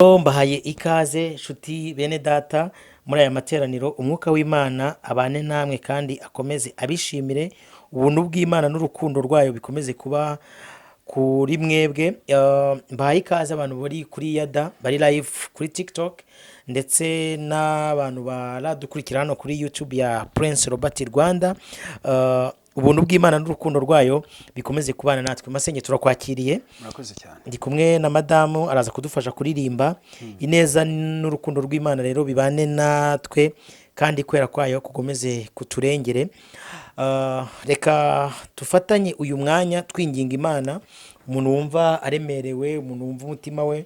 Mbahaye ikaze nshuti bene data muri aya materaniro. Umwuka w'Imana abane namwe kandi akomeze abishimire. Ubuntu bw'Imana n'urukundo rwayo bikomeze kuba kuri mwebwe. Mbahaye ikaze abantu bari kuri yada, bari live kuri TikTok, ndetse n'abantu baradukurikira hano kuri YouTube ya Prince Robert Rwanda. Ubuntu bw'Imana n'urukundo rwayo bikomeze kubana natwe. Masenge, turakwakiriye. Murakoze cyane. Ndi kumwe na madamu, araza kudufasha kuririmba. Ineza n'urukundo rw'Imana rero bibane natwe kandi kwera kwayo kukomeze kuturengere. Reka dufatanye uyu mwanya twinginga Imana. Umuntu wumva aremerewe, umuntu wumva umutima we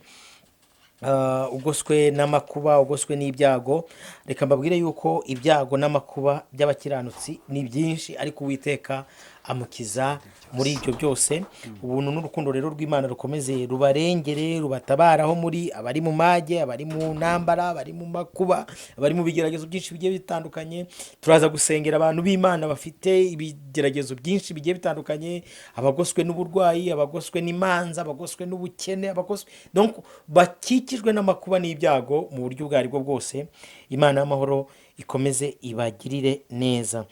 ugoswe n'amakuba, ugoswe n'ibyago, reka mbabwire yuko ibyago n'amakuba by'abakiranutsi ni byinshi, ariko Uwiteka amukiza muri ibyo byose. Ubuntu n'urukundo rero rw'Imana rukomeze rubarengere, rubatabara aho muri, abari mu mage, abari mu ntambara, abari mu makuba, abari mu bigeragezo byinshi bigiye bitandukanye. Turaza gusengera abantu b'Imana bafite ibigeragezo byinshi bigiye bitandukanye, abagoswe n'uburwayi, abagoswe n'imanza, abagoswe n'ubukene, abagoswe, donc bakikijwe n'amakuba n'ibyago mu buryo ubwo aribwo bwose. Imana y'amahoro ikomeze ibagirire neza.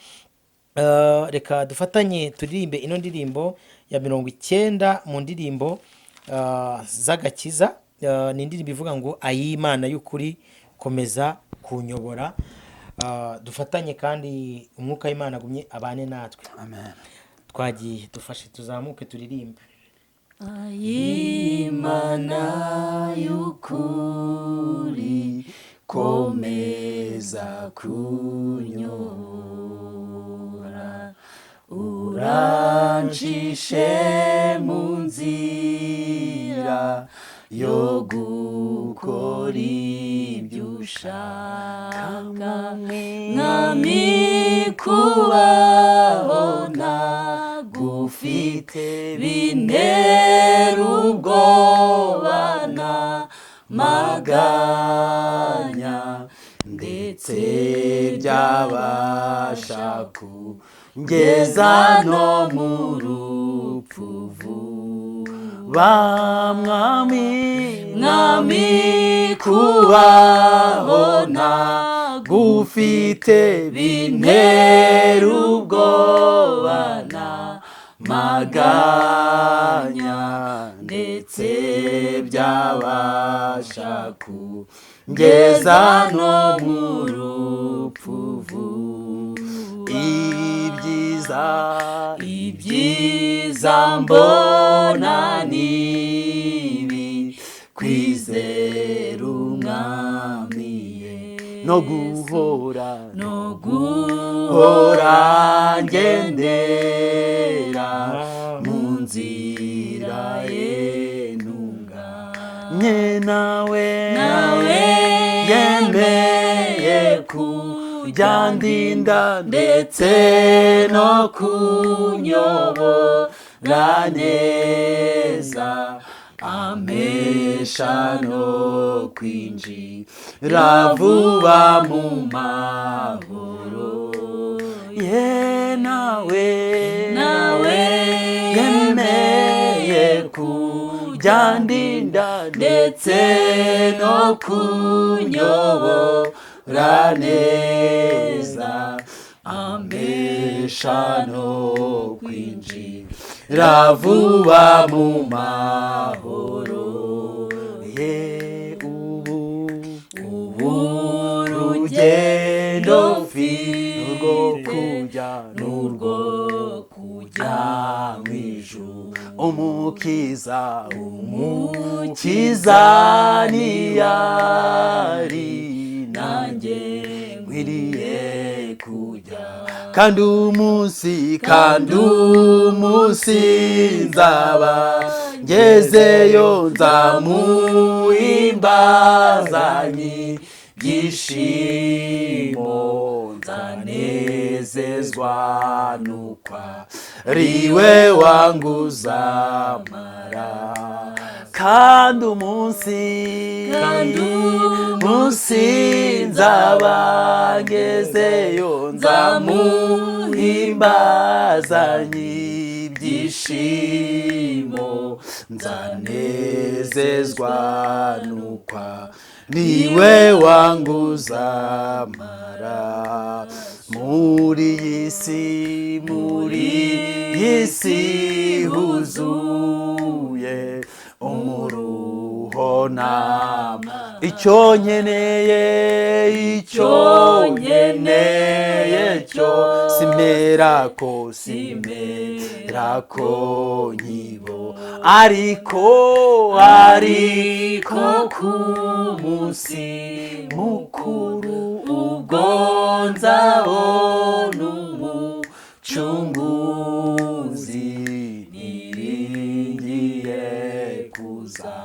Reka dufatanye turirimbe ino ndirimbo ya 90 mu ndirimbo z'agakiza. Ni indirimbo ivuga ngo "Ay'Imana y'ukuri komeza kunyobora". Dufatanye kandi umwuka w'Imana agumye abane natwe. Amen. Twagiye, dufashe tuzamuke turirimbe. Imana y'ukuri komeza kunyobora, urancishe mu nzira yo gukora ibyo ushaka. Mwami, kubaho ntagufite bintera ubwoba n'amaganya, ndetse byabasha kungeza no mu rupfu vuba. Mwami, Mwami, kubaho ntagufite bintera ubwoba n'amaganya, ndetse byabasha kungeza no mu rupfu vuba. Ibyiza, ibyiza mbona nibi kwizera Umwami no guhora, no guhora ngendera mu nzira ye ntunganye nawe, nawe yemeye kujya ndinda ndetse no kunyobora neza, ampesha no kwinjira vuba mu mahoro ye. Nawe, nawe yemeye kujya ndinda ndetse no kunyobora neza, ampesha no kwinjira vuba mu mahoro ye. Ubu, ubu rugendo mfite kujya n'urwo kujya mu ijuru. Umukiza, Umukiza niyari, nanjye nkwiriye kujya. Kandi umunsi, kandi umunsi nzaba ngezeyo, nzamuhimbazanye ibyishimo, nzanezezwa nukwa riwe wanguzamara. Kandi umunsi, kandi umunsi nzaba ngezeyo, nzamuhimbazanye ibyishimo. Nzanezezwa nukwa niwe wanguzamara muri iyi si, muri iyi si huzuye umuruho nama. Icyo nkeneye, icyo nkeneye cyo simperako, simperako nkibo, ariko ku munsi mukuru ubwo nzabona Umucunguzi, niringiye kuza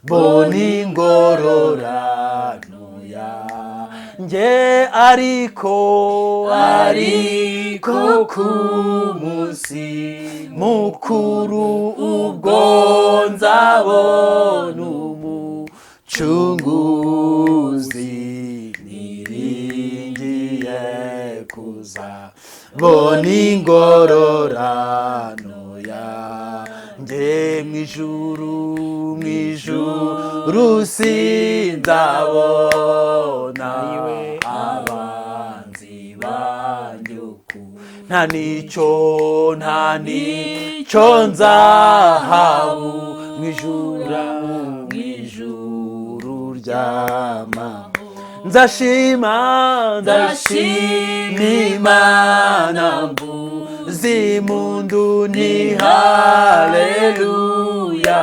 bona ingororano yanjye. Ariko ku munsi mukuru ubwo nzabona Umucunguzi, niringiye kuza bona ingororano yanjye. Mw'ijuru, mw'ijuru sinzabona abanzi banjye uku, nta n'icyo, nta n'icyo nzahabu mw'ijuru, mw'ijuru ry'amahoro. Nzashima, nzashima Imana, mvuze impundu ni haleluya,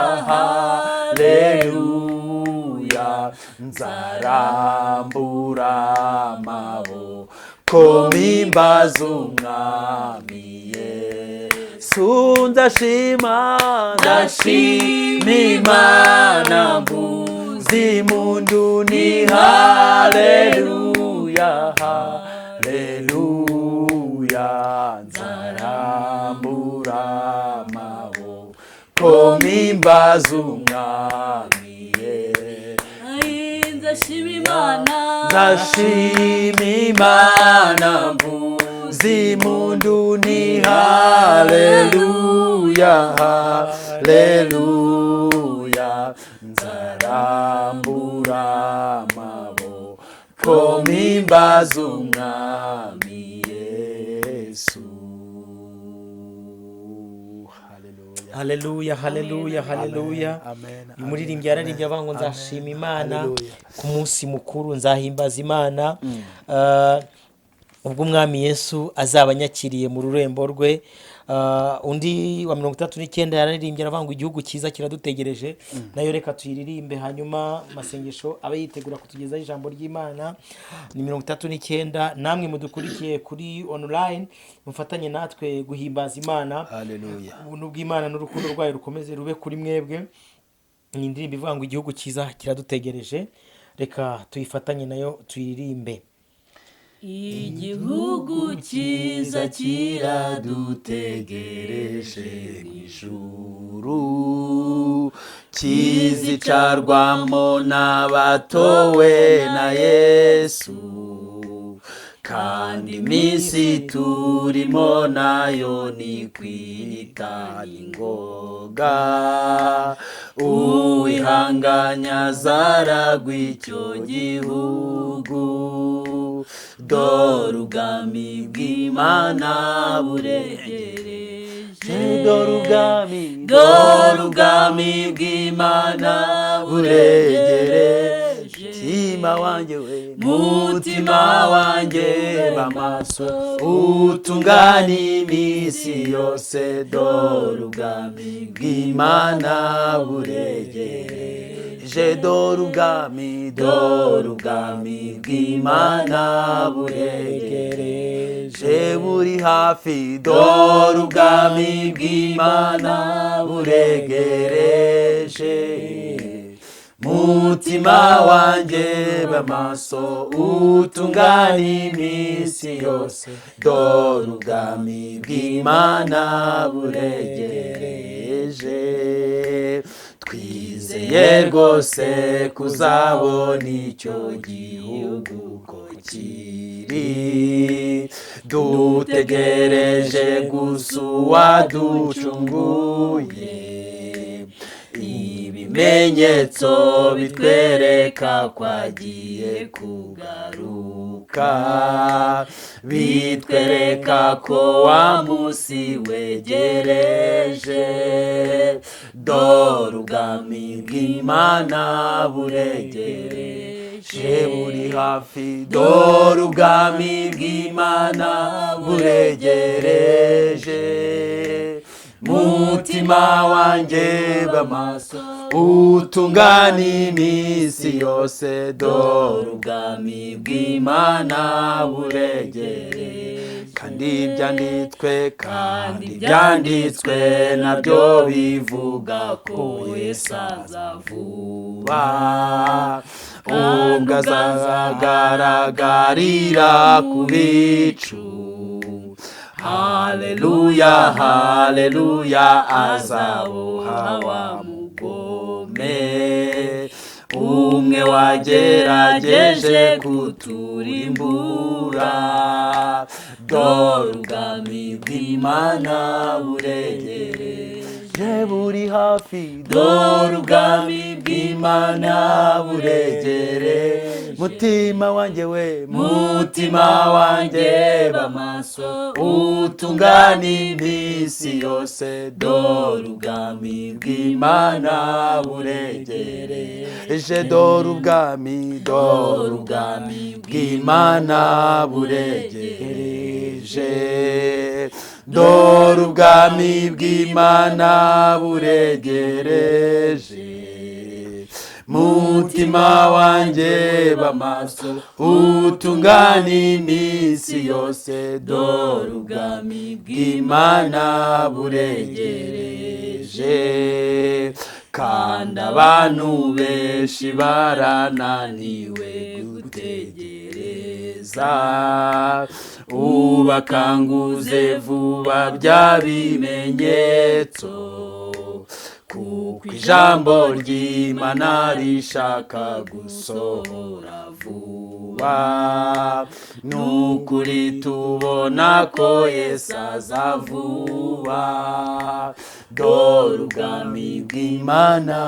haleluya. Nzarambura amaboko mpimbaza Umwami Yesu. Nzashima, nzashima Imana, mvuze impundu ni haleluya, haleluya. Nzarambura amaboko mpimbaza Umwami Yesu. Nzashima Imana. Nzashima Imana, mvuze impundu ni haleluya, haleluya. Nzarambura amaboko mpimbaza Umwami Yesu. Haleluya. Haleluya, haleluya, haleluya. Amen. Uyu muririmbyi yararimbye avuga ngo nzashima Imana Haleluya. ku munsi mukuru, nzahimbaza Imana ubwo Umwami Yesu azaba anyakiriye mu rurembo rwe. Undi wa 39 yararirimbye aravuga ngo igihugu cyiza kiradutegereje. Nayo reka tuyiririmbe, hanyuma Masengesho abe yitegura kutugezaho ijambo ry'Imana. Ni 39. Namwe mudukurikiye kuri online, mufatanye natwe guhimbaza Imana. Haleluya. Ubuntu bw'Imana n'urukundo rwayo rukomeze rube kuri mwebwe. Ni indirimbo ivuga ngo igihugu cyiza kiradutegereje. Reka tuyifatanye nayo tuyiririmbe. Igihugu cyiza kiradutegereje mu ijuru, kizicarwamo n'abatowe na Yesu, kandi iminsi turimo nayo ni kwita ingoga. Uwihanganya azaragwa icyo gihugu. Dore ubwami bw'Imana buregereje. Dore ubwami, dore ubwami bw'Imana buregereje. Mutima wanjye we, mutima wanjye, bamaso utungane iminsi yose. Dore ubwami bw'Imana buregereje. Dore ubwami, dore ubwami bw'Imana buregereje, buri hafi. Dore ubwami bw'Imana buregereje. Mutima wanjye, bamaso utungane iminsi yose. Dore ubwami bw'Imana buregereje. Twizeye rwose kuzabona icyo gihugu ko kiri, dutegereje gusa uwaducunguye. Ibimenyetso bitwereka ko agiye kugaruka, bitwereka ko wa munsi wegereje. Dore ubwami bw'Imana buregereje, buri hafi. Dore ubwami bw'Imana buregereje. Mutima wanjye b'amaso, utungane iminsi yose. Dore ubwami bw'Imana buregereje. Kandi ibyanditswe nabyo bivuga ko Yesu aza vuba, ubwo azagaragarira ku bicu. Haleluya, haleluya, azaboha wa mugome, umwe wagerageje kuturimbura. Dore ubwami bw'Imana buregereje, buri hafi. Dore ubwami bw'Imana buregereje. Mutima wanjye we, mutima wanjye b'amaso, utungane iminsi yose. Dore ubwami bw'Imana buregereje. Dore ubwami, dore ubwami bw'Imana buregereje. Dore ubwami bw'Imana buregereje. Mutima wanjye b'amaso, utungane iminsi yose. Dore ubwami bw'Imana buregereje. Kandi abantu benshi barananiwe gutegereza. Ubakanguze vuba bya bimenyetso, kuko ijambo ry'Imana rishaka gusohora vuba. Nukuri tubona ko Yesu aza vuba. Dore ubwami bw'Imana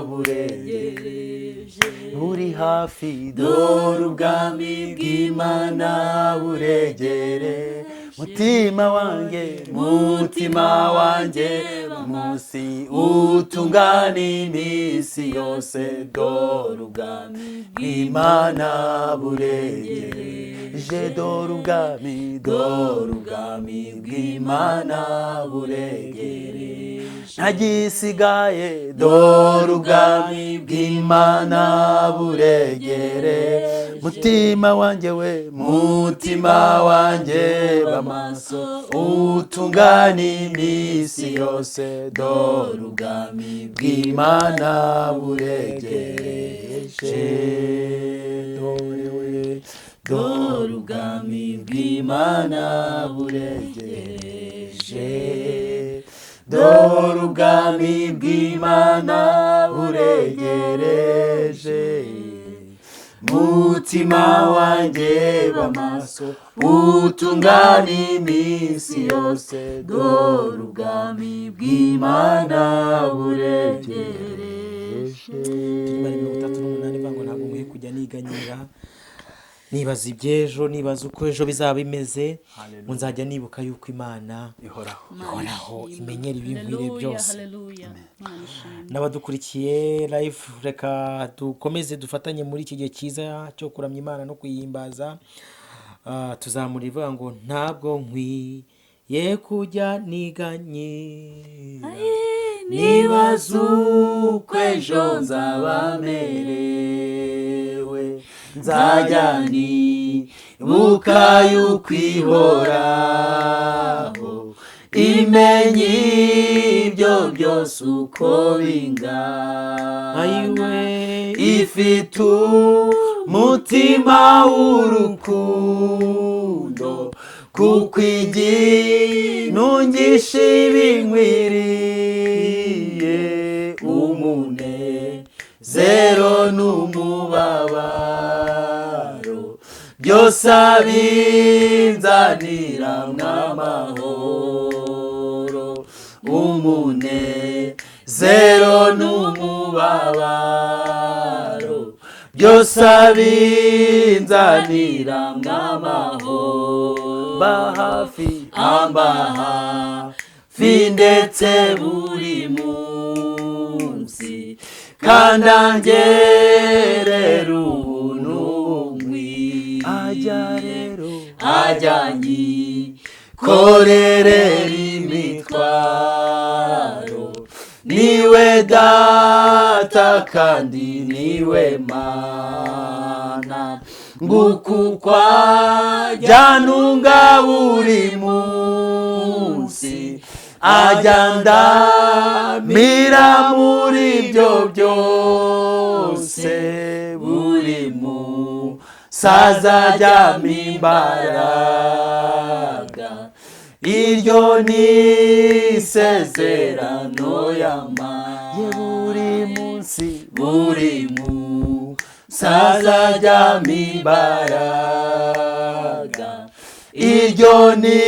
buregereje, buri hafi. Dore ubwami bw'Imana buregereje. Mutima wanjye, mutima wanjye, munsi utungane iminsi yose. Dore ubwami bw'Imana buregereje. Dore ubwami, dore ubwami bw'Imana buregereje. Ntagisigaye. Dore ubwami bw'Imana buregereje. Mutima wanjye we, mutima wanjye b'amaso, utungane iminsi yose. Dore ubwami bw'Imana buregereje. Dore we, dore ubwami bw'Imana buregereje. Dore ubwami bw'Imana buregereje. Mutima wanjye b'amaso, utungane iminsi yose. Dore ubwami bw'Imana buregereje. Turi 38 ivuga ngo ntabwo nkwiye kujya niganyira, nibaza iby'ejo, nibaza uko ejo bizaba bimeze, ngo nzajya nibuka yuko Imana ihoraho. ihoraho, imenyera ibinkwiriye byose. Haleluya. Imana ishimwe. N'abadukurikiye live, reka dukomeze dufatanye muri iki gihe cyiza cyo kuramya Imana no kuyihimbaza. Tuzamura ivuga ngo ntabwo nkwiye kujya niganyira, nibaza uko ejo nzaba merewe, nzajya nibuka yuko ihoraho, imenye ibyo byose uko bingana. Ayiwe. Ifite umutima w'urukundo, kuko iginungisha ibinkwiriye, umunezero n'umubabaro byose abinzanira mw'amahoro. Umunezero. Zero n'umubabaro, byose abinzanira mw'amahoro. Mba hafi, amba hafi ndetse buri munsi, kandi angerera ubuntu bukwiye. Ajya rero ajya nyikorerera imitwaro, niwe Data kandi niwe Mana. Nguku kwajya buri munsi, ajya ndamira muri ibyo byose. Buri munsi azajyamo imbaraga, iryo ni isezerano yamaye. Buri munsi, buri munsi azajyamo imbaraga, iryo ni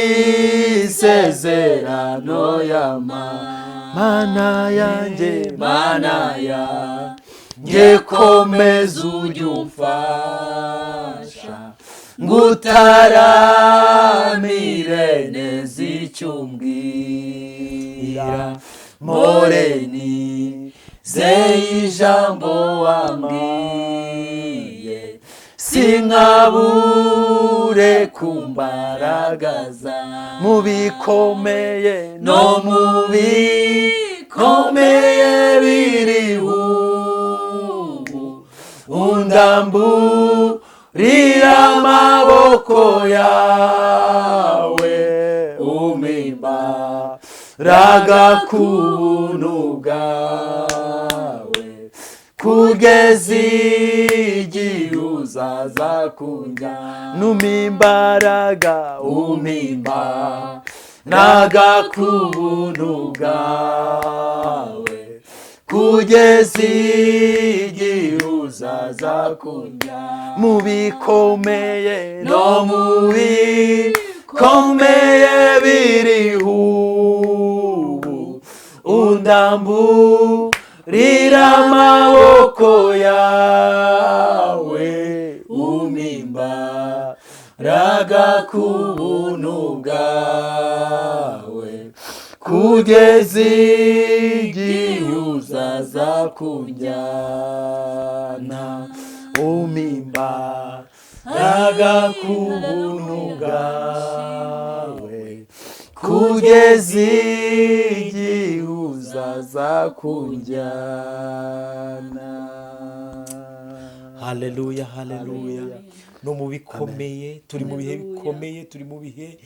isezerano yamaye. Mana yanjye, Mana yanjye, komeza ujye umfasha, ngutaramire neza icyo umbwira. Moreni zeye ijambo wambwiye, sinkabure ku mbaraga mu bikomeye, no mu bikomeye biriho ubu. Undamburira amaboko yawe, umimbaraga ku buntu bwawe, kugeza igihe uzaza kunjya. Numimbaraga, umimbaraga ku buntu bwawe, kugeza igihe uzaza kunjya. Mu bikomeye, no mu bikomeye biriho ubu, undamburira amaboko yawe, umimbaraga ku buntu bwawe, kugeza igihe uzaza kunjyana. Umimbaraga ku buntu bwawe, kugeza igihe uzaza kunjyana. Haleluya, haleluya! No mu bikomeye, turi mu bihe bikomeye, turi mu bihe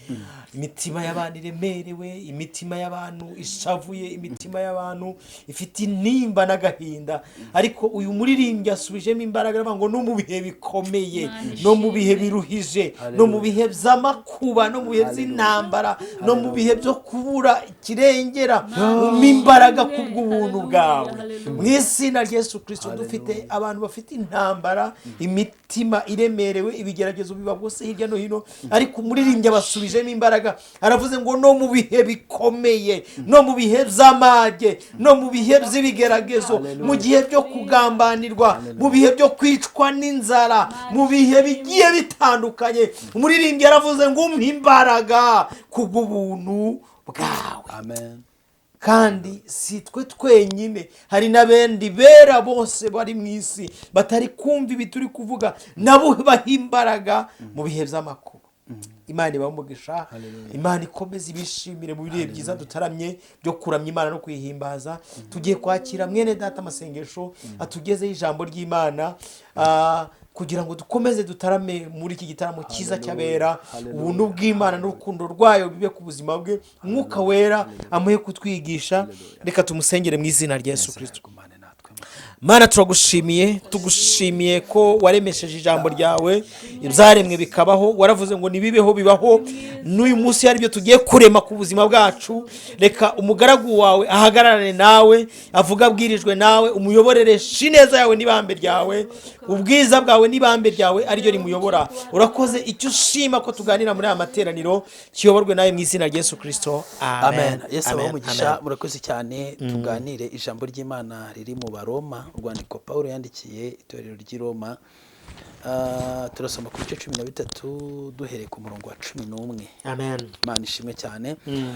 imitima y'abantu iremerewe, imitima y'abantu ishavuye, imitima y'abantu ifite intimba n'agahinda. Ariko uyu muririmbyi asubijemo imbaraga, aravuga ngo no mu bihe bikomeye, no mu bihe biruhije, no mu bihe by'amakuba, no mu bihe by'intambara, no mu bihe byo kubura ikirengera, umpa imbaraga kubw'ubuntu bwawe. Mu izina rya Yesu Kirisito, dufite abantu bafite intambara, imitima iremerewe, ibigeragezo biba bwose hirya no hino. Ariko umuririmbyi abasubijemo imbaraga, aravuze ngo no mu bihe bikomeye, no mu bihe by'amage, no mu bihe by'ibigeragezo, mu gihe byo kugambanirwa, mu bihe byo kwicwa n'inzara, mu bihe bigiye bitandukanye, umuririmbyi yaravuze ngo umpe imbaraga kubw'ubuntu bwawe. Amen. Kandi si twe twenyine, hari n'abandi bera bose bari mu isi batari kumva ibi turi kuvuga, nabo baha imbaraga mu bihe by'amakuba. Imana ibahe umugisha, Imana ikomeze ibishimire mu bihe byiza dutaramye byo kuramya Imana no kuyihimbaza. Tugiye kwakira mwene Data amasengesho atugezeho ijambo ry'Imana, kugira ngo dukomeze dutarame muri iki gitaramo cyiza cy'abera. Ubuntu bw'Imana n'urukundo rwayo bibe ku buzima bwe, Umwuka Wera amuhe kutwigisha. Reka tumusengere mu izina rya Yesu Kirisito. Gumane natwe. Mana, turagushimiye, tugushimiye ko waremesheje ijambo ryawe, ibyaremwe bikabaho. Waravuze ngo nibibeho, bibaho. N'uyu munsi hari ibyo tugiye kurema ku buzima bwacu. Reka umugaragu wawe ahagararane nawe, avuga abwirijwe nawe, umuyoborereshe ineza yawe n'ibambe ryawe. Ubwiza bwawe n'ibambe ryawe ariryo rimuyobora. Urakoze. Icyo ushima ko tuganira muri aya materaniro kiyoborwe nawe mu izina rya Yesu Kirisito, amen. Amen. Yesu abahe Amen. umugisha. Amen. Murakoze cyane. Tuganire ijambo ry'Imana riri mu Baroma, urwandiko Pawulo yandikiye itorero ry'i Roma. Turasoma ku bice 13 duhereye ku murongo wa 11. Amen. Imana ishimwe cyane.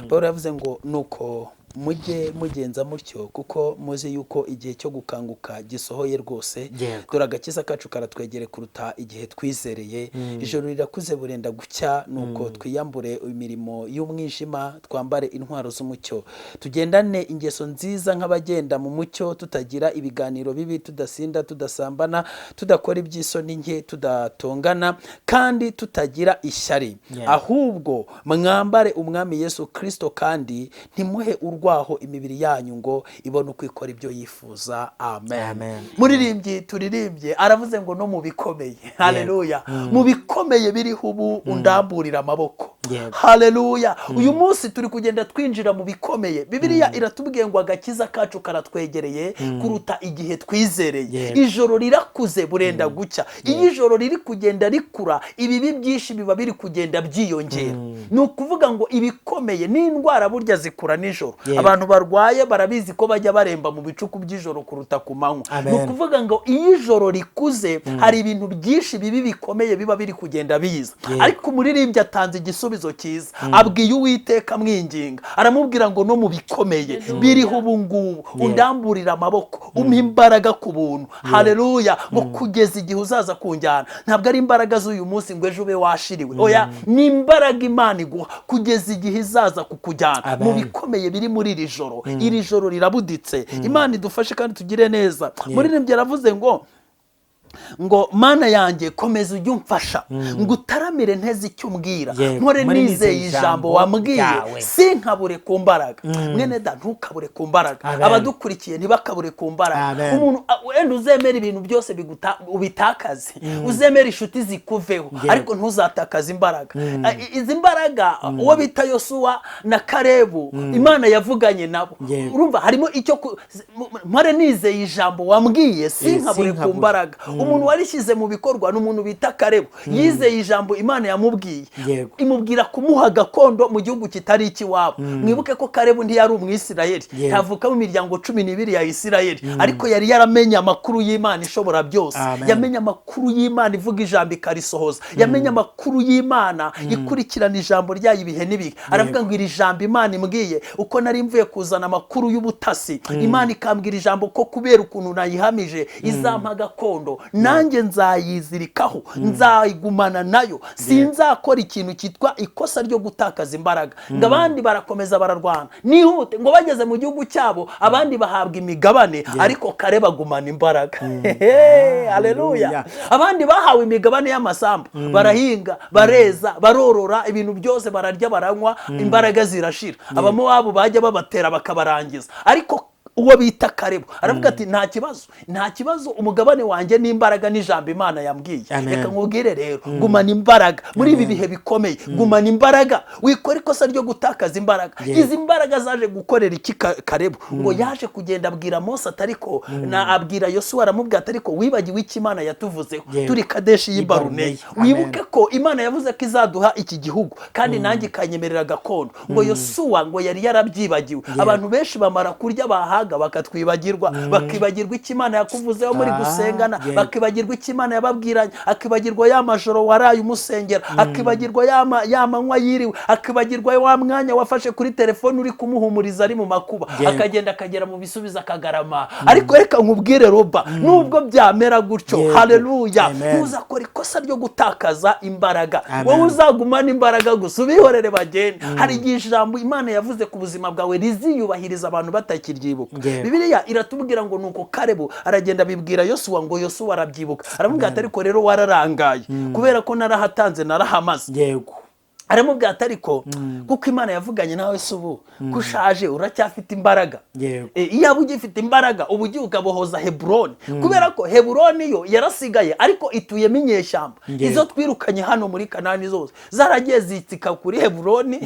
Paul yavuze ngo: "Nuko mujye mugenza mutyo, kuko muzi yuko igihe cyo gukanguka gisohoye rwose. Dore agakiza kacu karatwegere kuruta igihe twizereye. Ijoro rirakuze, burenda gucya. Nuko twiyambure imirimo y'umwijima, twambare intwaro z'umucyo. Tugendane ingeso nziza nk'abagenda mu mucyo, tutagira ibiganiro bibi, tudasinda, tudasambana, tudakora iby'isoni nke, tudatongana, kandi tutagira ishyari. Ahubwo mwambare Umwami Yesu Kirisito, kandi ntimuhe urwaho imibiri yanyu ngo ibone uko ikora ibyo yifuza." Amen. Amen. Muririmbyi turirimbye aravuze ngo: "No mu bikomeye," haleluya, "mu bikomeye biriho ubu undamburira amaboko." Haleluya. Uyu munsi turi kugenda twinjira mu bikomeye. Bibiliya iratubwiye ngo agakiza kacu karatwegereye kuruta igihe twizereye. Ijoro rirakuze, burenda gucya. Iyo ijoro riri kugenda rikura, ibibi byinshi biba biri kugenda byiyongera. Ni ukuvuga ngo ibikomeye n'indwara burya zikura nijoro. Abantu barwaye barabizi ko bajya baremba mu bicuku by'ijoro kuruta ku manywa. Amen. Ni ukuvuga ngo iyo ijoro rikuze, hari ibintu byinshi bibi bikomeye biba biri kugenda biza. Ariko umuririmbyi atanze igisubizo cyiza, abwiye Uwiteka amwinginga, aramubwira ngo: "No mu bikomeye biriho ubu ngubu, undamburira amaboko, umpa imbaraga ku buntu," haleluya, ngo "kugeza igihe uzaza kunjyana." Ntabwo ari imbaraga z'uyu munsi ngo ejo ube washiriwe. Oya, ni imbaraga Imana iguha kugeza igihe izaza kukujyana. Amen. Mu bikomeye biri muri iri joro, iri joro rirabuditse. Imana idufashe kandi tugire neza. Muririmbyi yaravuze ngo: "Mana yanjye, komeza ujye umfasha, ngo utaramire nteze icyo umbwira, nkore Nkore nizeye ijambo wambwiye, ryawe." sinkabure ku mbaraga." Mwene da, ntukabure ku mbaraga. Amen. Abadukurikiye ntibakabure ku mbaraga. Amen. Umuntu wenda uzemera ibintu byose ubitakaze, uzemera inshuti zikuveho, ariko ntuzatakaze imbaraga. Izi mbaraga, uwo bita Yosuwa na Karebu, Imana yavuganye nabo. Urumva harimo icyo "mpore nizeye ijambo wambwiye, sinkabure ku Sinkabure. mbaraga." Umuntu warishyize mu bikorwa ni umuntu bita Karebu. Yizeye ijambo Imana yamubwiye, imubwira kumuha gakondo mu gihugu kitari icy'iwabo. Mwibuke ko Karebu ntiyari Umwisirayeli, ntavuka mu miryango 12 ya Isirayeli, ariko yari yaramenye amakuru y'Imana ishobora byose. Amen. Yamenye amakuru y'Imana ivuga ijambo ikarisohoza. Yamenye amakuru y'Imana ikurikirana ijambo ryayo ibihe n'ibihe. Aravuga ngo: "Iri jambo Imana imbwiye, uko nari mvuye kuzana amakuru y'ubutasi, Imana ikambwira ijambo ko kubera ukuntu nayihamije izampa gakondo, nanjye nzayizirikaho, nzayigumana nayo, sinzakora ikintu cyitwa ikosa ryo gutakaza imbaraga." Ngo abandi barakomeza bararwana nihute, ngo bageze mu gihugu cyabo abandi bahabwa imigabane, ariko kare bagumana imbaraga. Haleluya. Abandi bahawe imigabane y'amasambu, barahinga, bareza, barorora, ibintu byose, bararya, baranywa, imbaraga zirashira. Abamowabu bajya babatera bakabarangiza. Ariko uwo bita Karebu aravuga ati: "Nta kibazo, nta kibazo, umugabane wanjye n'imbaraga n'ijambo Imana yambwiye." Amen. Reka nkubwire rero, gumana imbaraga muri ibi bihe bikomeye, gumana imbaraga, wikora ikosa ryo gutakaza imbaraga. Izi mbaraga zaje gukorera iki Karebu? Ngo yaje kugenda abwira Mose ati ariko na abwira Yosuwa, aramubwira ati: "Ariko wibagiwe icyo Imana yatuvuzeho turi Kadeshi y'i Baruneya? Amen. Wibuke ko Imana yavuze ko izaduha iki gihugu, kandi nanjye ikanyemerera gakondo." Ngo Yosuwa ngo yari yarabyibagiwe. Abantu benshi bamara kurya bahaga bakatwibagirwa, bakibagirwa icyo Imana yakuvuzeho muri gusengana, bakibagirwa icyo Imana yababwiranye, akibagirwa ya majoro waraye umusengera, akibagirwa ya manywa yiriwe, akibagirwa wa mwanya wafashe kuri telefone uri kumuhumuriza ari mu makuba, akagenda akagera mu bisubizo akagarama. Ariko reka nkubwire roba, nubwo byamera gutyo, haleluya, Amen. ntuzakora ikosa ryo gutakaza imbaraga. Amen. Wowe uzagumana imbaraga gusa, ubihorere bagende. Hari igihe ijambo Imana yavuze ku buzima bwawe riziyubahiriza abantu batakiryibuka. Bibiliya iratubwira ngo nuko Karebu aragenda abibwira Yosuwa, ngo Yosuwa arabyibuka, aramubwira ati: "Ariko rero wararangaye, kubera ko narahatanze, narahamaze." Aramubwira ati ariko kuko Imana yavuganye nawe se ubu ko ushaje uracyafite imbaraga? Yego. Iyo uba ugifite imbaraga uba ugiye ukabohoza Heburoni, kubera ko Heburoni yo yarasigaye ariko ituyemo inyeshyamba. Yego. Izo twirukanye hano muri Kanani zose zaragiye zitsika kuri Heburoni.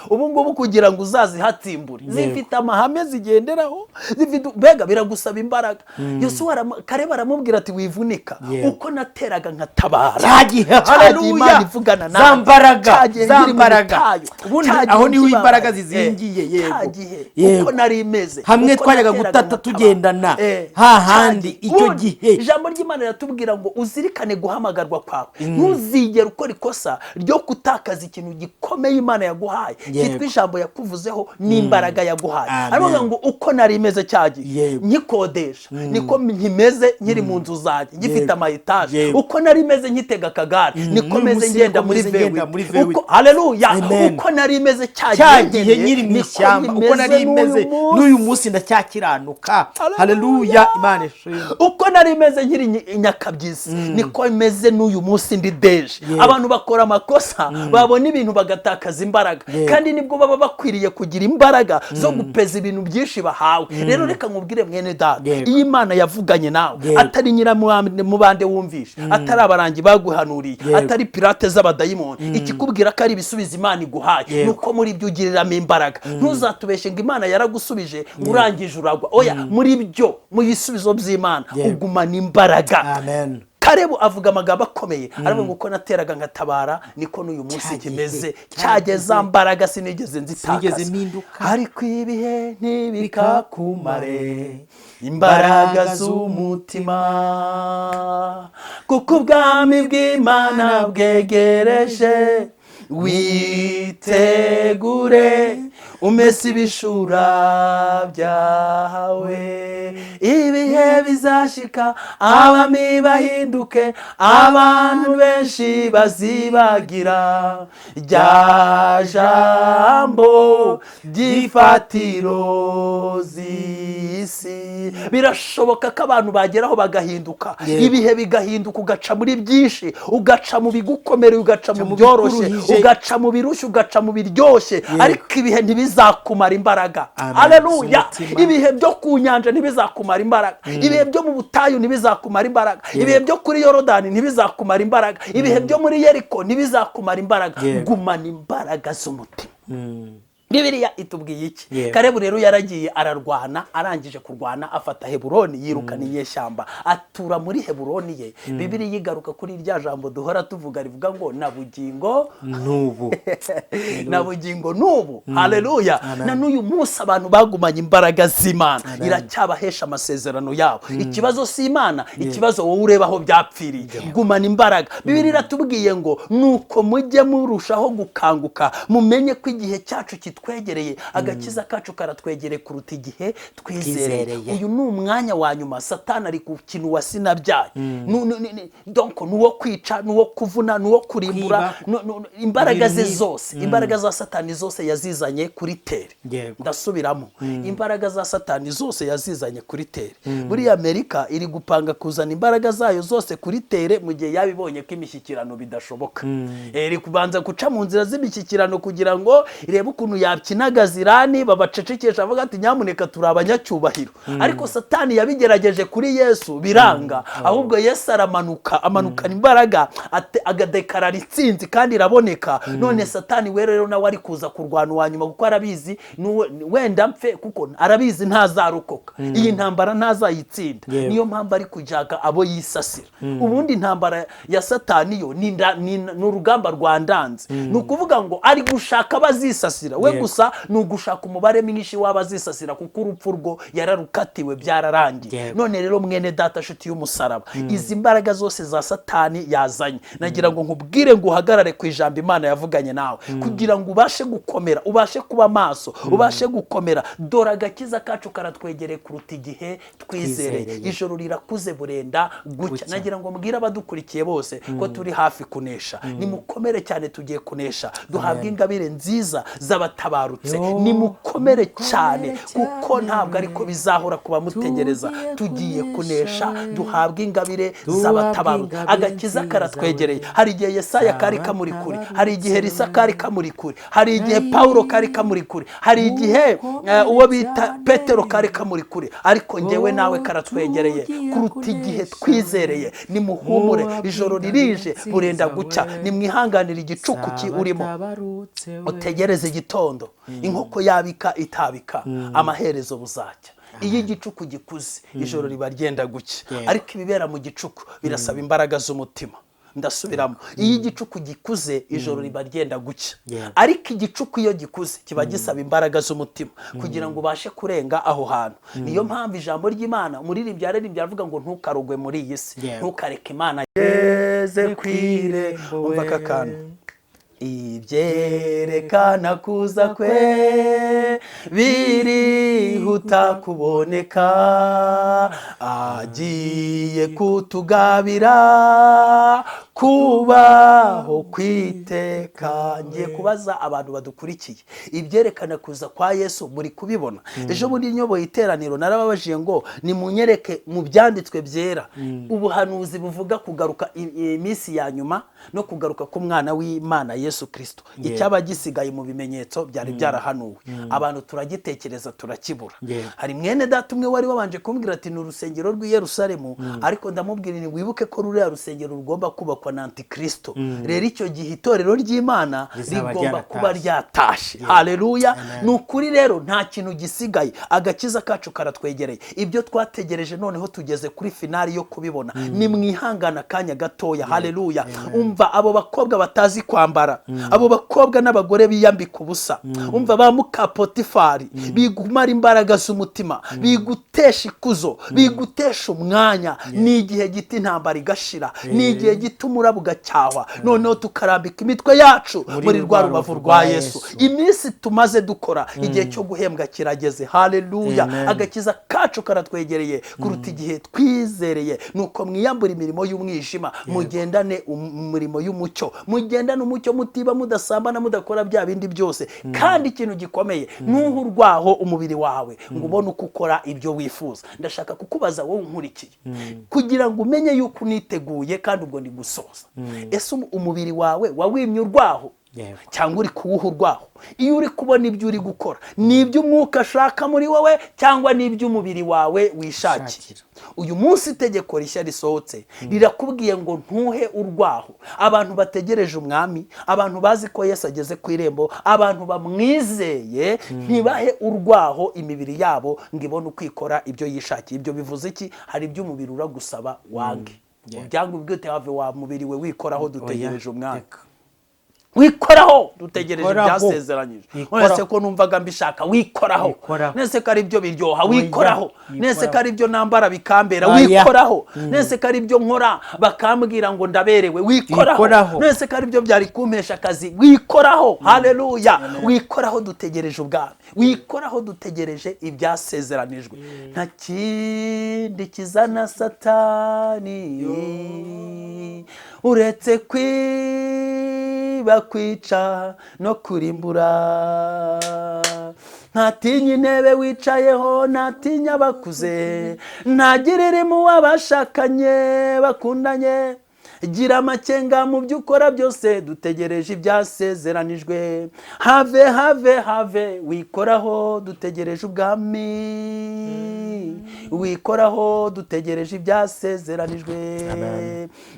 Ubu ngubu kugira ngo uzazihatsimbure, zifite amahame zigenderaho, zifite mbega biragusaba imbaraga. Yosuwa Karebu aramubwira ati wivunika, Yego. uko nateraga nkatabara, Cya gihe, cya gihe haleluya. Imana ivugana Za nawe, mbaraga, cya gihe za nkiri mu mbaraga. butayu, Ubundi cya gihe aho niho nkibabara. imbaraga zizingiye, yego. Cya gihe Yego. uko nari meze, Hamwe uko twajyaga nateraga gutata nkatabara. tugendana, hahandi, Cya gihe. icyo Ubundi gihe. Ijambo ry'Imana riratubwira ngo uzirikane guhamagarwa kwawe, ntuzigere ukora ikosa ryo gutakaza ikintu gikomeye Imana yaguhaye, Yego. cyitwa ijambo yakuvuzeho n'imbaraga yaguhaye. Amen. Aravuga ngo uko nari meze cya gihe Yego. nkikodesha, niko nkimeze nkiri mu nzu zanjye ngifite Yego. ama etaje. Yego. Uko nari meze nkitega akagare, niko N'uyu meze munsi ngenda niko muri meze ngenda muri V8. V8. Uko, haleluya, Amen. uko nari meze cya Cya gihe nkeneye, nkiri mu niko ishyamba, uko nari nkimeze meze n'uyu n'uyu munsi ndacyakiranuka. Haleluya, Imana ishimwe. Uko nari meze nkiri nyakabyizi, niko meze n'uyu munsi ndi deje. Yego. Abantu bakora amakosa, babona ibintu bagatakaza imbaraga, Yego. kandi nibwo baba bakwiriye kugira imbaraga zo gupeza ibintu byinshi bahawe. Rero reka nkubwire mwene data, Yego. iyo Imana yavuganye nawe, Yego. atari nyiramubande wumvishe, atari abarangi baguhanuriye, Yego. atari pirate z'abadayimoni, ikikubwira ko ari ibisubizo Imana iguhaye, Yego. nuko muri byo ugiriramo imbaraga. Ntuzatubeshe ngo Imana yaragusubije ngo urangije uragwa. Oya, muri byo, mu bisubizo by'Imana, Yego. ugumana imbaraga. Amen. Karebu avuga amagambo akomeye, aravuga ngo uko nateraga nkatabara, niko n'uyu munsi Cya gihe, nkimeze. cya Cyagihe gihe. za mbaraga sinigeze nzitakaza. Sinigeze mpinduka. Ariko ibihe ntibikakumare imbaraga z'umutima, kuko ubwami bw'Imana bwegereje. Witegure umese ibishura byawe, ibihe bizashika abami bahinduke, abantu benshi bazibagira rya jambo ry'ifatiro z'isi. Birashoboka ko abantu bageraho bagahinduka, Yego. ibihe bigahinduka, ugaca muri byinshi, ugaca mu bigukomereye, ugaca mu mu byoroshye, bikuruhije. Ugaca mu birushye, ugaca mu biryoshye, ariko ibihe ntibizakumara imbaraga. Amen. Haleluya. Z'umutima. Ibihe byo ku nyanja ntibizakumara imbaraga, ibihe byo mu butayu ntibizakumara imbaraga, ibihe byo kuri Yorodani ntibizakumara imbaraga, ibihe byo muri Yeriko ntibizakumara imbaraga. Yego. Gumana imbaraga z'umutima. Bibiliya itubwiye iki? Yego. Karebu rero yaragiye ararwana, arangije kurwana afata Heburoni, yirukana inyeshyamba, atura muri Heburoni ye. Bibiliya igaruka kuri rya jambo duhora tuvuga rivuga ngo na bugingo N'ubu. na bugingo n'ubu. Haleluya. Amen. Na n'uyu munsi abantu bagumanye imbaraga z'Imana, iracyabahesha amasezerano yabo. Ikibazo si Imana, ikibazo wowe ureba aho byapfiriye. Gumana imbaraga. Bibiliya iratubwiye ngo nuko mujye murushaho gukanguka, mumenye ko igihe cyacu kitwegereye, agakiza kacu karatwegereye kuruta igihe twizereye. Twizereye. Uyu ni umwanya wa nyuma. Satani ari ku kintu wasinabyaye. Donc ni uwo kwica, ni uwo kuvuna, ni uwo kurimbura. Kwiba. Imbaraga ze Ibintu nk'ibi. zose, imbaraga za Satani zose yazizanye kuri terre. Yego. Ndasubiramo, imbaraga za Satani zose yazizanye kuri terre. Buriya Amerika iri gupanga kuzana imbaraga zayo zose kuri terre mu gihe yabibonye ko imishyikirano bidashoboka. Iri kubanza guca mu nzira z'imishyikirano kugira ngo irebe ukuntu yakinagaza Irani, babacecekesha, avuga ati nyamuneka turi abanyacyubahiro. Ariko Satani yabigerageje kuri Yesu biranga, ahubwo Yesu aramanuka, amanukana imbaraga, agadekarara intsinzi kandi iraboneka. None Satani we rero nawe ari kuza kurwana uwa nyuma, kuko arabizi wenda mpfe, kuko arabizi ntazarokoka iyi ntambara, ntazayitsinda. Yego. Niyo mpamvu ari kujyaga abo yisasira. Ubundi intambara ya Satani yo ni urugamba rwandanze, ni ukuvuga ngo ari gushaka abazisasira we Yego. gusa, ni ugushaka umubare mwinshi w'abazisasira, kuko urupfu rwo yararukatiwe, byararangiye. Yego. None rero mwene data, nshuti y'umusaraba, izi mbaraga zose za Satani yazanye, nagira ngo nkubwire ngo uhagarare ku ijambo Imana yavuganye nawe, kugira ngo ubashe gukomera, ubashe kuba maso, ubashe gukomera. Dore agakiza kacu karatwegereye kuruta igihe twizereye. Twizereye. Ijoro rirakuze, burenda gucya. Gucya. Nagira ngo mbwire abadukurikiye bose ko turi hafi kunesha. Nimukomere cyane, tugiye kunesha, duhabwe ingabire nziza z'abatabazi. z'abatabarutse. Nimukomere cyane, kuko ntabwo ariko bizahora kuba mutegereza. Tugiye kunesha, duhabwe ingabire z'abatabarutse. Agakiza karatwegereye. Hari igihe Yesaya kari kamuri kure, hari igihe Risa kari kamuri kure, hari igihe Pawulo kari kamuri kure, hari igihe uwo bita Petero kari kamuri kure, ariko njyewe nawe karatwegereye kuruta igihe twizereye. Nimuhumure, ijoro ririje, burenda gucya. Nimwihanganire igicuku urimo, utegereze igitondo. Inkoko yabika itabika, amaherezo buzacya. Iyo igicuku gikuze, ijoro riba ryenda gucya. Ariko ibibera mu gicuku birasaba imbaraga z'umutima. Ndasubiramo, iyo igicuku gikuze, ijoro riba ryenda gucya, ariko igicuku iyo gikuze kiba gisaba imbaraga z'umutima kugira ngo ubashe kurenga aho hantu. Niyo mpamvu ijambo ry'Imana, umuririmbyi yaririmbye aravuga ngo ntukarogwe muri iyi si, ntukareke Imana yeze kwire. Umva aka kantu: ibyerekana kuza kwe birihuta kuboneka, agiye kutugabira kubaho kwiteka. Ngiye kubaza abantu badukurikiye, ibyerekana kuza kwa Yesu muri kubibona? Ejo bundi nyoboye iteraniro, narababajije ngo nimunyereke mu byanditswe byera ubuhanuzi buvuga kugaruka iminsi ya nyuma no kugaruka k'umwana w'Imana Yesu Kristo. Icyaba gisigaye mu bimenyetso byari byarahanuwe, abantu turagitekereza turakibura. Hari mwene data umwe wari wabanje kumbwira ati ni urusengero rw'i Yerusalemu, ariko ndamubwira nti wibuke ko ruriya rusengero rugomba kubakwa na Antikristo. Rero icyo gihe itorero ry'Imana rizaba rigomba kuba ryaratashe. Ryatashe. Haleluya! Ni ukuri rero nta kintu gisigaye, agakiza kacu karatwegereye. Ibyo twategereje noneho tugeze kuri finale yo kubibona. Nimwihangana akanya gatoya. Haleluya! Umva, abo bakobwa batazi kwambara, abo bakobwa n'abagore biyambika ubusa, umva, ba muka Potifari, bigumara imbaraga z'umutima, bigutesha ikuzo, bigutesha umwanya. Ni igihe gito intambara igashira, ni igihe gito umuraba ugacyahwa, noneho tukarambika imitwe yacu muri rwa rubavu rwa Yesu. Iminsi tumaze dukora, igihe cyo guhembwa kirageze. Haleluya! Amen. Agakiza kacu karatwegereye kuruta igihe twizereye. Nuko mwiyambura imirimo y'umwijima, mugendane umurimo y'umucyo, mugendane umucyo, mutiba, mudasambana, mudakora bya bindi byose. Kandi ikintu gikomeye, ntuhe urwaho umubiri wawe ngo ubone uko ukora ibyo wifuza. Ndashaka kukubaza wowe unkurikiye, kugira ngo umenye yuko uniteguye, kandi ubwo ndi gusoza: ese umubiri wawe wawimye urwaho cyangwa uri kuwuha urwaho? Iyo uri kubona ibyo uri gukora, ni iby'umwuka ashaka muri wowe cyangwa ni iby'umubiri wawe wishakiye? Shakira. Uyu munsi itegeko rishya risohotse rirakubwiye ngo ntuhe urwaho. Abantu bategereje umwami, abantu bazi ko Yesu ageze ku irembo, abantu bamwizeye, ntibahe urwaho imibiri yabo ngo ibone uko ikora ibyo yishakiye. Ibyo bivuze iki? Hari ibyo umubiri uragusaba wange, ubyange, ubwite have wa mubiri we, wikoraho, dutegereje umwami. Reka. Wikoraho, dutegereje Wikoraho. ibyasezeranyije. Wikoraho. None se ko numvaga mbishaka? Wikoraho. Wikoraho. Nese ko ari byo biryoha? Oya, Wikoraho. Nese ko ari byo nambara bikambera? Oya. Wikoraho. Nese ko ari byo nkora bakambwira ngo ndaberewe? Wikoraho. Wikoraho. Nese ko ari byo byari kumpesha akazi? Wikoraho. Haleluya! Wikoraho, dutegereje ubwami. Wikoraho, dutegereje ibyasezeranijwe. Nta kindi kizana Satani uretse kwiba, kwica no kurimbura. Ntatinya intebe wicayeho, ntatinya abakuze, ntagirira impuhwe abashakanye bakundanye. Gira amakenga mu byo ukora byose, dutegereje ibyasezeranijwe. Have, have, have, wikoraho, dutegereje ubwami. Wikoraho, dutegereje ibyasezeranijwe.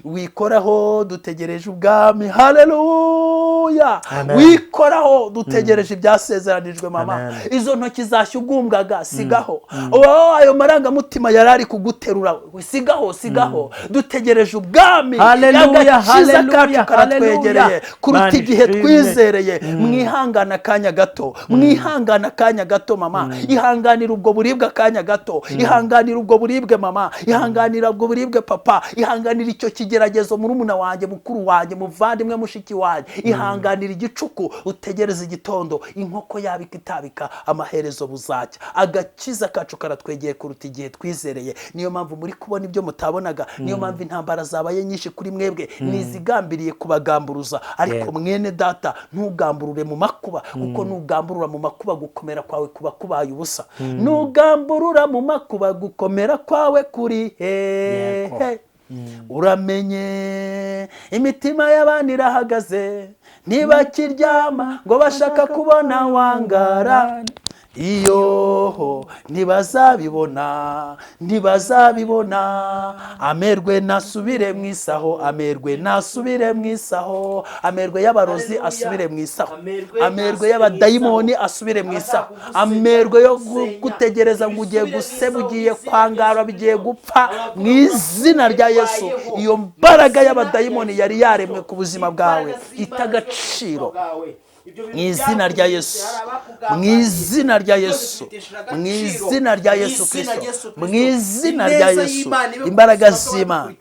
Wikoraho, dutegereje ubwami. Haleluya! Amen. Wikoraho, dutegereje ibyasezeranijwe, mama. Amen. Izo ntoki zashyugumbwaga, sigaho. Oh, ayo marangamutima yari ari kuguterura, sigaho, sigaho, dutegereje ubwami. Haleluya, Agakiza haleluya, kacu karatwegereye haleluya. kuruta Mana igihe ishimwe. twizereye. Mwihangana akanya gato, mwihangana akanya gato, mama. Ihanganira ubwo buribwe akanya gato, ihanganira ubwo buribwe, mama, ihanganira ubwo buribwe, papa, ihanganira icyo kigeragezo, murumuna wanjye, mukuru wanjye, muvandimwe, mushiki wanjye. Ihanganira igicuku, utegereze igitondo. Inkoko yabika itabika, amaherezo buzacya. Agakiza kacu karatwegeye kuruta igihe twizereye. Niyo mpamvu muri kubona ibyo mutabonaga, niyo mpamvu intambara zabaye nyinshi kuri kuri mwebwe nizigambiriye kubagamburuza. Ariko mwene data, ntugamburure mu makuba, kuko nugamburura mu makuba gukomera kwawe kuba kubaye ubusa. Nugamburura mu makuba gukomera kwawe kuri hehe? Uramenye imitima y'abandi irahagaze, ntibakiryama ngo bashaka kubona wangara. Iyo ntibazabibona, ntibazabibona. Amerwe nasubire mu isaho, amerwe nasubire mu isaho, amerwe y'abarozi asubire mu isaho, amerwe y'abadayimoni asubire mu isaho, amerwe yo gutegereza ngo ugiye guseba, ugiye kwangara, bigiye gupfa, mu izina rya Yesu. Iyo mbaraga y'abadayimoni yari yaremwe ku buzima bwawe itagaciro, mu izina rya Yesu, mu izina rya Yesu, mu izina rya Yesu Kristo, mu izina rya Yesu. Imbaraga z'Imana,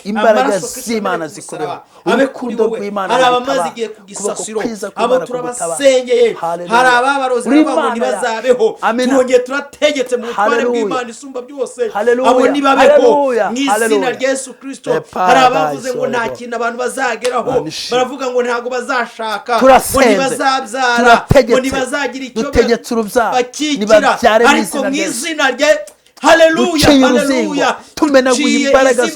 imbaraga z'Imana zikubeho, urukundo rw'Imana hari abamaze igihe ku gisasiro, abo turabasengeye. Hari ababarozi ngo ntibazabeho, turongeye turategetse mu butware bw'Imana isumba byose, abo ntibabeho mu izina rya Yesu Kristo. Hari abavuze ngo nta kintu abantu bazageraho, baravuga ngo ntabwo bazashaka, ngo ntibazabyara, ngo ntibazagira icyo bakikira, ariko mu izina rye, haleluya, haleluya, tumenaguye imbaraga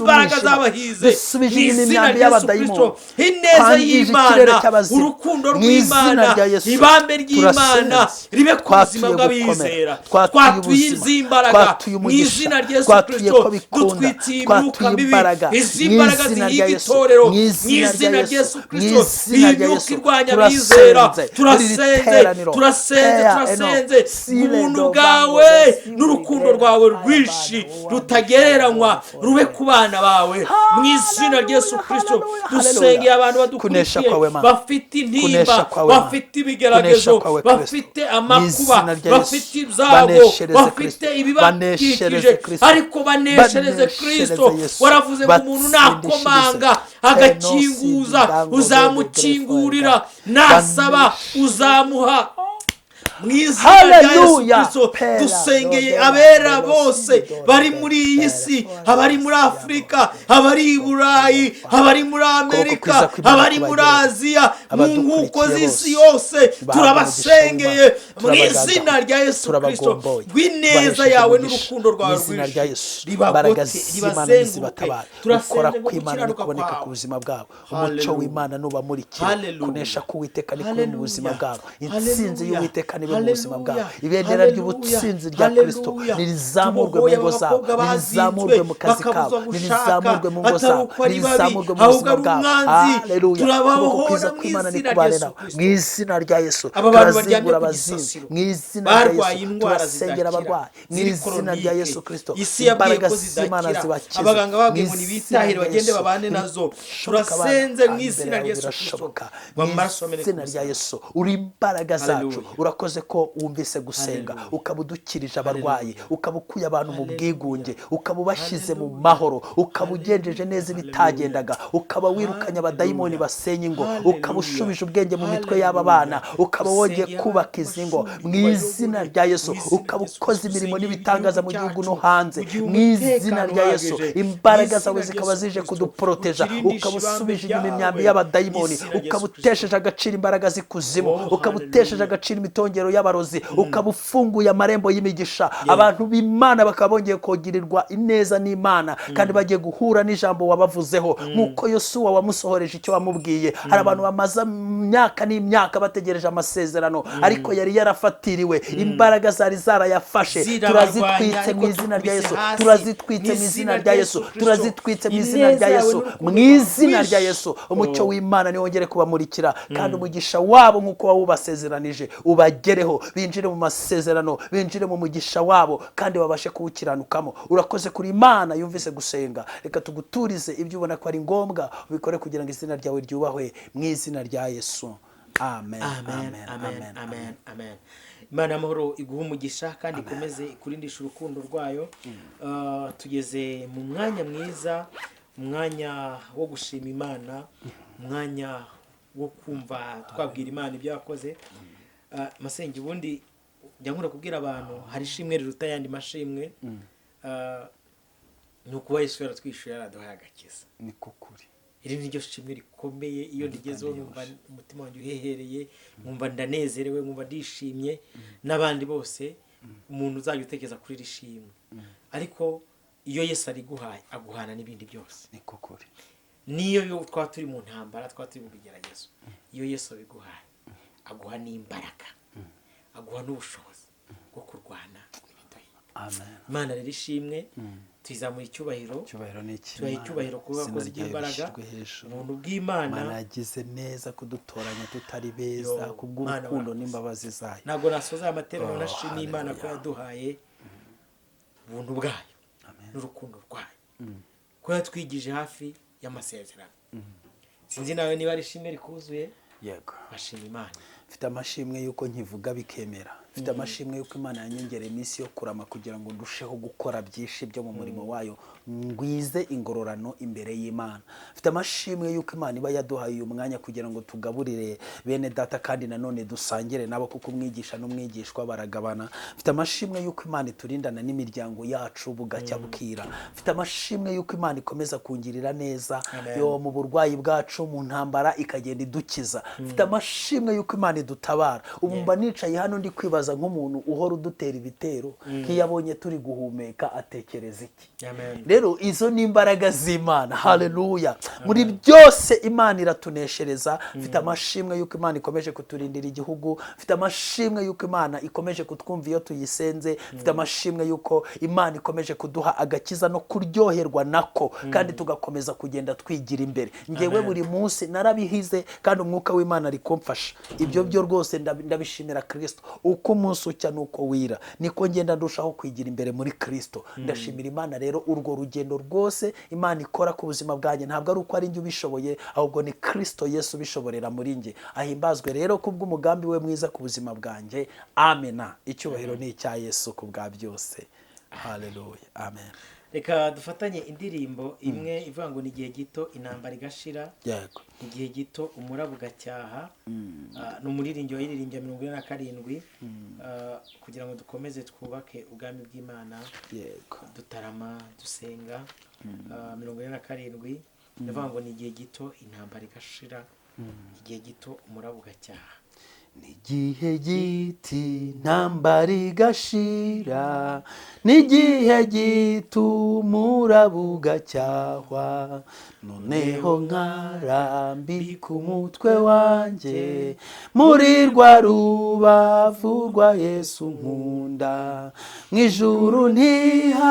z'abahize, dusubije inyuma imyambi y'abadayimoni, ineza y'Imana, urukundo rw'Imana, ibambe ry'Imana ribe ku buzima bw'abizera. Twatuye izi mbaraga mu izina rya Yesu Kristo, dutwitiye imyuka mibi, izi mbaraga zihiga itorero mu izina rya Yesu Kristo, iyi myuka irwanya abizera. Turasenze, turasenze, turasenze ubuntu bwawe n'urukundo rwawe rwinshi rutagereranywa rube ku bana bawe mu izina rya Yesu Kristo. Dusengeye abantu badukurikiye bafite intimba, bafite ibigeragezo, bafite amakuba, bafite ibyago, bafite ibibakikije, ariko baneshereze Kristo. Waravuze ngo umuntu nakomanga agakinguza, uzamukingurira, nasaba uzamuha. Mu izina rya Yesu Kristo dusengeye abera bose bari muri iyi si, abari muri Afurika, abari i Burayi, abari muri Amerika, abari muri Aziya, mu nkuko z'isi yose, turabasengeye mu izina rya Yesu Kristo. Rw'ineza yawe n'urukundo rwawe rwinshi ribagote, ribazenguruke. Turasenze ngo gukiranuka kwawe ku buzima bwabo, umuco w'Imana nubamurikire, kunesha k'Uwiteka ni kube mu buzima bwabo, intsinzi y'Uwiteka nibe mu buzima bwabo, ibendera ry'ubutsinzi rya Kristo nirizamurwe mu ngo zabo, nirizamurwe mu kazi kabo, nirizamurwe mu ngo zabo, nirizamurwe mu buzima bwabo. Haleluya. Ukuboko kwiza kw'Imana nikubane nabo mu izina rya Yesu. Turazingura abazinzi mu izina rya Yesu, turasengera abarwayi mu izina rya Yesu Kristo. Imbaraga z'Imana zibakize. Abaganga babwiye ngo nibitahire bagende babane nazo. Turasenze mu izina rya Yesu Kristo. Mu izina rya Yesu, uri imbaraga zacu. Urakoze ko wumvise gusenga, ukaba udukirije abarwayi, ukaba ukuye abantu mu bwigunge, ukaba ubashyize mu mahoro, ukaba ugenjeje neza ibitagendaga, ukaba wirukanye abadayimoni basenya ingo, ukaba ushubije ubwenge mu mitwe y'aba bana, ukaba wongeye kubaka izi ngo mu izina rya Yesu, ukaba ukoze imirimo n'ibitangaza mu gihugu no hanze mu izina rya Yesu. Imbaraga zawe zikaba zije kuduporoteja, ukaba usubije inyuma imyambi y'abadayimoni, ukaba utesheje agaciro imbaraga z'ikuzimu, ukaba utesheje agaciro imitongero y'abarozi, ukaba ufunguye amarembo y'imigisha. Abantu b'Imana bakaba bongeye kogirirwa ineza n'Imana, kandi bagiye guhura n'ijambo wabavuzeho, nk'uko Yosuwa wamusohoreje icyo wamubwiye. Hari abantu bamaze imyaka n'imyaka bategereje amasezerano, ariko yari yarafatiriwe, imbaraga zari zarayafashe. Turazitwitse mu izina rya Yesu, turazitwitse mu izina rya Yesu, turazitwitse mu izina rya Yesu, mu izina rya Yesu. Umucyo w'Imana niwongere kubamurikira, kandi umugisha wabo nk'uko wawubasezeranije ubagereho, binjire mu masezerano, binjire mu mugisha wabo, kandi babashe kuwukiranukamo. Urakoze kuri Imana yumvise gusenga. Reka tuguturize ibyo ubona ko ari ngombwa, ubikore kugira ngo izina ryawe ryubahwe mu izina rya Yesu. Amen, amen, amen, amen, amen. Imana y'amahoro iguhe umugisha kandi ikomeze ikurindisha urukundo rwayo. Tugeze mu mwanya mwiza, umwanya wo gushima Imana, umwanya wo kumva twabwira Imana ibyo yakoze. Masenge, ubundi njya nkunda kubwira abantu hari ishimwe riruta ayandi mashimwe, ni ukuba Yesu yaratwishyuye, yaraduhaye agakiza. Niko kuri. Iri ni ryo shimwe rikomeye. Iyo ndigezeho numva umutima wanjye uhehereye, nkumva ndanezerewe, nkumva ndishimye n'abandi bose. Umuntu uzajya utekereza kuri iri shimwe, ariko iyo Yesu ariguhaye, aguhana n'ibindi byose. Niko kuri. Niyo yo twaba turi mu ntambara, twaba turi mu bigeragezo, iyo Yesu abiguhaye, aguha n'imbaraga, aguha n'ubushobozi bwo kurwana n'ibiduhiga. Amen. Imana rero ishimwe, tuyizamura icyubahiro. Icyubahiro ni iki? Tubaha icyubahiro kuba Izina wakoze ryayo iby'imbaraga, rishyirwe hejuru. ubuntu bw'Imana. Imana yagize neza kudutoranya tutari beza Yo, kubw'urukundo Mana warakoze. n'imbabazi zayo. Ntabwo nasoza aya materaniro Oh, ntashimiye Imana ko hallelujah. yaduhaye ubuntu bwayo Amen. n'urukundo rwayo, ko yatwigije hafi y'amasezerano. Sinzi nawe niba ari ishimwe rikuzuye. Yego. Bashima Imana. Mfite amashimwe y'uko nkivuga bikemera. Mfite amashimwe y'uko Imana yanyongereye iminsi yo kurama kugira ngo ndusheho gukora byinshi byo mu murimo wayo, ngwize ingororano imbere y'Imana. Mfite amashimwe y'uko Imana iba yaduhaye uyu mwanya kugira ngo tugaburire bene data, kandi nanone dusangire nabo, kuko umwigisha n'umwigishwa baragabana. Mfite amashimwe y'uko Imana iturindana n'imiryango yacu bugacya bukira. Mfite amashimwe y'uko Imana ikomeza kungirira neza. Amen. Yo, mu burwayi bwacu, mu ntambara, ikagenda idukiza. Mfite amashimwe y'uko Imana idutabara. Ubu mba nicaye hano ndi kwibaza, nk'umuntu uhora udutera ibitero, nk'iyo abonye turi guhumeka atekereza iki? Amen. Rero izo ni imbaraga z'Imana. Haleluya! Muri byose Imana iratuneshereza. Mfite amashimwe y'uko Imana ikomeje kuturindira igihugu. Mfite amashimwe y'uko Imana ikomeje kutwumva iyo tuyisenze. Mfite amashimwe y'uko Imana ikomeje kuduha agakiza no kuryoherwa nako, kandi tugakomeza kugenda twigira imbere. Ngewe buri munsi narabihize, kandi umwuka w'Imana ari kumfasha ibyo byo rwose. Ndabishimira Kirisito. Uko umunsi ucya nuko wira, niko ngenda ndushaho kwigira imbere muri Kirisito. Ndashimira Imana rero urwo rugendo rwose Imana ikora ku buzima bwanjye. Ntabwo ari uko ari njye ubishoboye, ahubwo ni Kirisito Yesu ubishoborera muri njye. Ahimbazwe rero kubw'umugambi we mwiza ku buzima bwanjye. Amena. Icyubahiro ni icya Yesu ku bwa byose. Haleluya, amen. Reka dufatanye indirimbo imwe ivuga ngo ni igihe gito intambara igashira. Yego. Igihe gito umuraba ugacyaha. Ni umuririmbyi wayiririmbye 47, kugira ngo dukomeze twubake ubwami bw'Imana, dutarama, dusenga. 47, ndavuga ngo ni igihe gito intambara igashira, igihe gito umuraba ugacyaha. N'igihe giti intambara igashira, n'igihe gito umuraba ugacyahwa, noneho nkarambika umutwe wanjye muri rwa rubavu rwa Yesu nkunda. Mu ijuru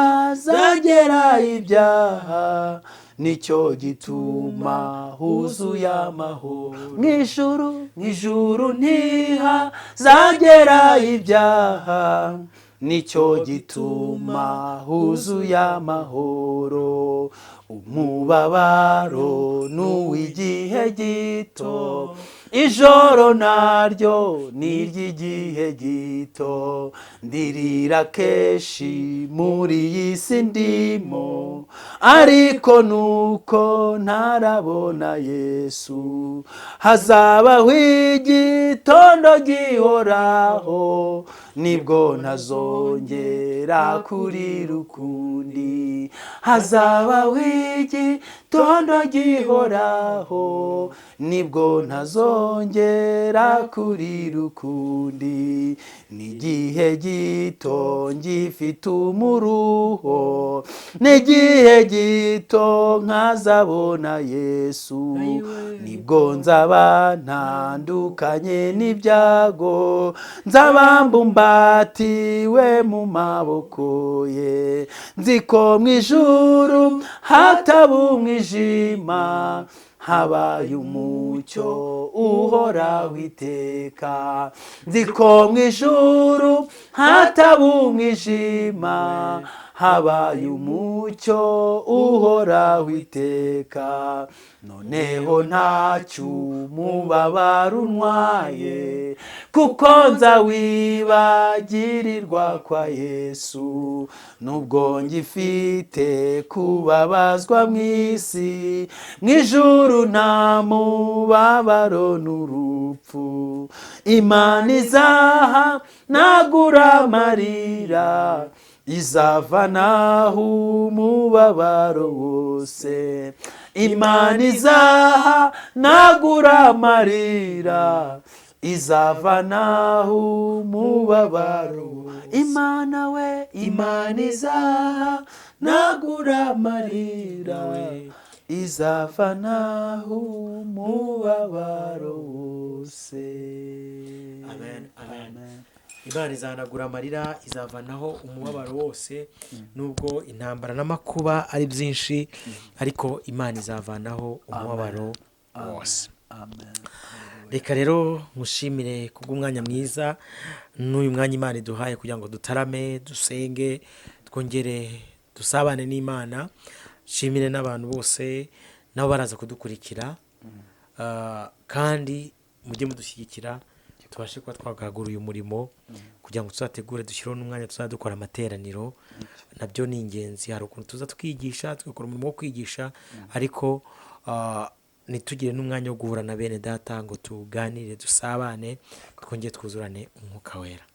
ntihazagera ibyaha, nicyo gituma huzuye amahoro. Mu ijuru, mu ijuru ntihazagera ibyaha, nicyo gituma huzuye amahoro. Umubabaro n'uw'igihe gito, ijoro naryo ni iry'igihe gito. Ndirira kenshi muri iyi si ndimo, ariko nuko ntarabona Yesu. Hazabaho igitondo gihoraho, nibwo ntazongera kurira ukundi. Hazabaho igitondo gihoraho, nibwo ntazongera kurira ukundi. N'igihe gito ngifite umuruho, n'igihe gito nkazabona Yesu, nibwo nzaba ntandukanye n'ibyago, nzaba mbumbatiwe mu maboko ye. Nzi ko mu ijuru hataba umwijima, habaye umucyo uhoraho iteka. Nzi ko mu ijuru hataba umwijima, habaye umucyo uhoraho iteka. Noneho ntacyo umubabaro untwaye, kuko nza wibagirirwa kwa Yesu. Nubwo ngifite kubabazwa mu isi, mu ijuru nta mubabaro n'urupfu. Imana izaha nagura amarira, izavanaho umubabaro wose. Imana izahanagura amarira, izavanaho umubabaro. Imana we, Imana izahanagura amarira, izavanaho umubabaro wose. Amen, amen. Imana izahanagura amarira, izavanaho umubabaro wose. Nubwo intambara n'amakuba ari byinshi, ariko Imana izavanaho umubabaro wose. Amen. Reka rero mushimire kubw'umwanya mwiza n'uyu mwanya Imana iduhaye kugira ngo dutarame, dusenge, twongere dusabane n'Imana. Nshimire n'abantu bose nabo baraza kudukurikira. Kandi mujye mudushyigikira tubashe kuba twagagura uyu murimo kugira ngo tuzategure, dushyireho n'umwanya tuzajya dukora amateraniro. Nabyo ni ingenzi. Hari ukuntu tuza twigisha, tugakora umurimo wo kwigisha, ariko ntitugire n'umwanya wo guhura na bene data ngo tuganire, dusabane, twongere twuzurane Umwuka Wera.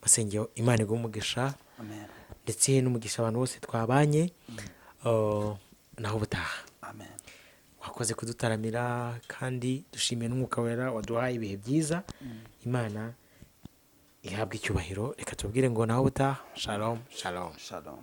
Masengero, Imana iguhe umugisha. Amen. Ndetse n'umugisha abantu bose twabanye. Naho ubutaha. Amen. Wakoze kudutaramira, kandi dushimiye n'Umwuka Wera waduhaye ibihe byiza. Imana ihabwe icyubahiro. Reka tubwire ngo naho ubutaha. Shalom, shalom. Shalom.